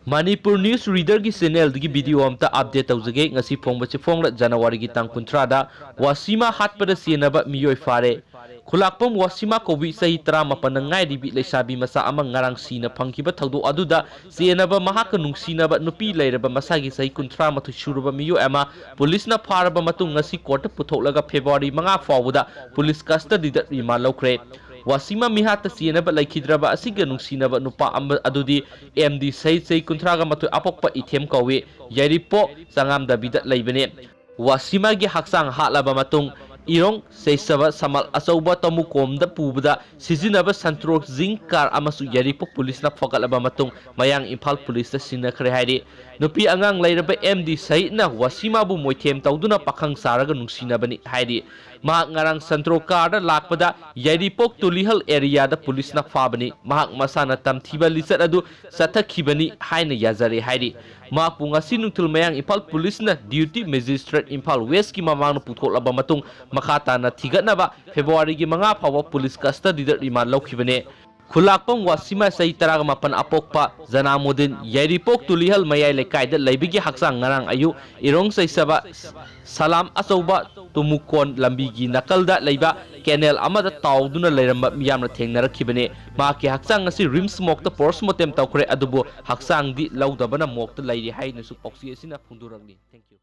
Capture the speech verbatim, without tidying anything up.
Manipur news ꯔꯤꯗꯔꯒꯤ ꯆꯦꯅꯦꯜꯗꯒꯤ video ꯑꯝꯇ update ꯇꯧꯖꯒꯦ꯫ ꯉꯁꯤ ꯐꯣꯡꯕꯁꯤ ꯐꯣꯡꯂ ꯖꯅꯋꯥꯔꯤꯒꯤ ꯇꯥꯡ ꯀꯨꯟꯊ꯭ꯔꯥꯗ ꯋꯥꯁꯤꯃꯥ ꯍꯥꯠꯄꯗ ꯆꯦꯟꯅꯕ ꯃꯤꯑꯣꯏ ꯐꯥꯔꯦ꯫ ꯈꯨꯂꯥꯛꯄꯝ ꯋꯥꯁꯤꯃꯥ ꯀꯧꯕꯤ ꯆꯍꯤ ꯇꯔꯥꯃꯥꯄꯟꯅ ꯉꯥꯏꯔꯤꯕꯤ ꯂꯩꯁꯥꯕꯤ ꯃꯆꯥ ꯑꯃ ꯉꯔꯥꯡ ꯁꯤꯅ ꯐꯪꯈꯤꯕ ꯊꯧꯗꯣꯛ ꯑꯗꯨꯗ ꯆꯦꯟꯅꯕ ꯃꯍꯥꯛꯀ ꯅꯨꯡꯁꯤꯅꯕ ꯅꯨꯄꯤ ꯂꯩꯔꯕ ꯃꯁꯥꯒꯤ ꯆꯍꯤ ꯀꯨꯟꯊ꯭ꯔꯥ ꯃꯥꯊꯣꯏ ꯁꯨꯔꯕ ꯃꯤꯑꯣꯏ ꯑꯃ ꯄꯨꯂꯤꯁꯅ ꯐꯥꯔꯕ ꯃꯇꯨꯡ ꯉꯁꯤ ꯀꯣꯔꯠꯇ ꯄꯨꯊꯣꯛꯂꯒ ꯐꯦꯕ꯭ꯔꯨꯋꯥꯔꯤ ꯃꯉꯥ ꯐꯥꯎꯕꯗ ꯄꯨꯂꯤꯁ ꯀꯁꯇꯗꯤꯗ ꯔꯤꯃꯥꯟ ꯂꯧꯈ꯭ꯔꯦ꯫ ꯋꯥꯁꯤꯃꯥ ꯃꯤꯍꯥꯠꯇ ꯆꯦꯟꯅꯕ ꯂꯩꯈꯤꯗ꯭ꯔꯕ ꯑꯁꯤꯒ ꯅꯨꯡꯁꯤꯅꯕ ꯅꯨꯄꯥ ꯑꯃ ꯑꯗꯨꯗꯤ ꯑꯦꯝ ꯗꯤ ꯁꯍꯤꯗ ꯆꯍꯤ ꯀꯨꯟꯊ꯭ꯔꯥꯒ ꯃꯥꯊꯣꯏ ꯑꯄꯣꯛꯄ ꯏꯊꯦꯝ ꯀꯧꯏ꯫ ꯌꯥꯏꯔꯤꯄꯣꯛ ꯆꯉꯥꯝꯗꯕꯤꯗ ꯂꯩꯕꯅꯤ꯫ ꯋꯥꯁꯤꯃꯥꯒꯤ ꯍꯛꯆꯥꯡ ꯍꯥꯠꯂꯕ ꯃꯇꯨꯡ ꯏꯔꯣꯡ ꯆꯩꯁꯕ ꯁꯃꯜ ꯑꯆꯧꯕ ꯇꯃꯨꯀꯣꯝꯗ ꯄꯨꯕꯗ ꯁꯤꯖꯤꯟꯅꯕ ꯁꯟꯇ꯭ꯔꯣꯛ ꯖꯤꯡ ꯀꯥꯔ ꯑꯃꯁꯨ ꯌꯥꯏꯔꯤꯄꯣꯛ ꯄꯨꯂꯤꯁꯅ ꯐꯥꯒꯠꯂꯕ ꯃꯇꯨꯡ ꯃꯌꯥꯡ ꯏꯝꯐꯥꯜ ꯄꯨꯂꯤꯁꯇ ꯁꯤꯟꯅꯈ꯭ꯔꯦ ꯍꯥꯏꯔꯤ꯫ ꯅꯨꯄꯤ ꯑꯉꯥꯡ ꯂꯩꯔꯕ ꯑꯦꯝ ꯗꯤ ꯁꯍꯤꯗꯅ ꯋꯥꯁꯤꯃꯥꯕꯨ ꯃꯣꯏꯊꯦꯝ ꯇꯧꯗꯨꯅ ꯄꯥꯈꯪ ꯁꯥꯔꯒ ꯅꯨꯡꯁꯤꯅꯕꯅꯤ ꯍꯥꯏꯔꯤ꯫ ꯃꯍꯥꯛ ꯉꯔꯥꯡ ꯁꯟꯇ꯭ꯔꯣ ꯀꯥꯔꯗ ꯂꯥꯛꯄꯗ ꯌꯥꯏꯔꯤꯄꯣꯛ ꯇꯨꯂꯤꯍꯜ ꯑꯦꯔꯤꯌꯥꯗ ꯄꯨꯂꯤꯁꯅ ꯐꯥꯕꯅꯤ꯫ ꯃꯍꯥꯛ ꯃꯁꯥꯅ ꯇꯝꯊꯤꯕ ꯂꯤꯆꯠ ꯑꯗꯨ ꯆꯠꯊꯈꯤꯕꯅꯤ ꯍꯥꯏꯅ ꯌꯥꯖꯔꯦ ꯍꯥꯏꯔꯤ꯫ ꯃꯍꯥꯛꯄꯨ ꯉꯁꯤ ꯅꯨꯡꯊꯤꯜ ꯃꯌꯥꯡ ꯏꯝꯐꯥꯜ ꯄꯨꯂꯤꯁꯅ ꯗ꯭ꯌꯨꯇꯤ ꯃꯦꯖꯤꯁꯇ꯭ꯔꯦꯠ ꯏꯝꯐꯥꯜ ꯋꯦꯁꯀꯤ ꯃꯃꯥꯡꯗ ꯄꯨꯊꯣꯛꯂꯕ ꯃꯇꯨꯡ ꯃꯈꯥ ꯇꯥꯅ ꯊꯤꯒꯠꯅꯕ ꯐꯦꯕ꯭ꯔꯨꯋꯥꯔꯤꯒꯤ ꯃꯉꯥ ꯐꯥꯎꯕ ꯄꯨꯂꯤꯁ ꯀꯁꯇꯗꯤꯗ ꯔꯤꯃꯥꯟ ꯂꯧꯈꯤꯕꯅꯤ꯫ ꯈꯨꯂꯥꯛꯄꯝ ꯋꯥꯁꯤꯃ ꯆꯍꯤ ꯇꯔꯥꯒ ꯃꯥꯄꯟ ꯑꯄꯣꯛꯄ ꯖꯅꯥꯃꯨꯗꯤꯟ ꯌꯥꯏꯔꯤꯄꯣꯛ ꯇꯨꯂꯤꯍꯜ ꯃꯌꯥꯏ ꯂꯩꯀꯥꯏꯗ ꯂꯩꯕꯒꯤ ꯍꯛꯆꯥꯡ ꯉꯔꯥꯡ ꯑꯌꯨꯛ ꯏꯔꯣꯡ ꯆꯩꯁꯕ ꯁꯂꯥꯝ ꯑꯆꯧꯕ ꯇꯨꯃꯨꯀꯣꯟ ꯂꯝꯕꯤꯒꯤ ꯅꯥꯀꯜꯗ ꯂꯩꯕ ꯀꯦꯅꯦꯜ ꯑꯃꯗ ꯇꯥꯎꯗꯨꯅ ꯂꯩꯔꯝꯕ ꯃꯤꯌꯥꯝꯅ ꯊꯦꯡꯅꯔꯛꯈꯤꯕꯅꯤ꯫ ꯃꯍꯥꯛꯀꯤ ꯍꯛꯆꯥꯡ ꯑꯁꯤ ꯔꯤꯝꯁ ꯃꯣꯔꯒꯇ ꯄꯣꯁꯃꯣꯔꯇꯦꯝ ꯇꯧꯈ꯭ꯔꯦ, ꯑꯗꯨꯕꯨ ꯍꯛꯆꯥꯡꯗꯤ ꯂꯧꯗꯕꯅ ꯃꯣꯔꯒꯇ ꯂꯩꯔꯤ ꯍꯥꯏꯅꯁꯨ ꯄꯥꯎꯆꯦ ꯑꯁꯤꯅ ꯐꯣꯡꯗꯣꯔꯛꯂꯤ꯫ Thank you.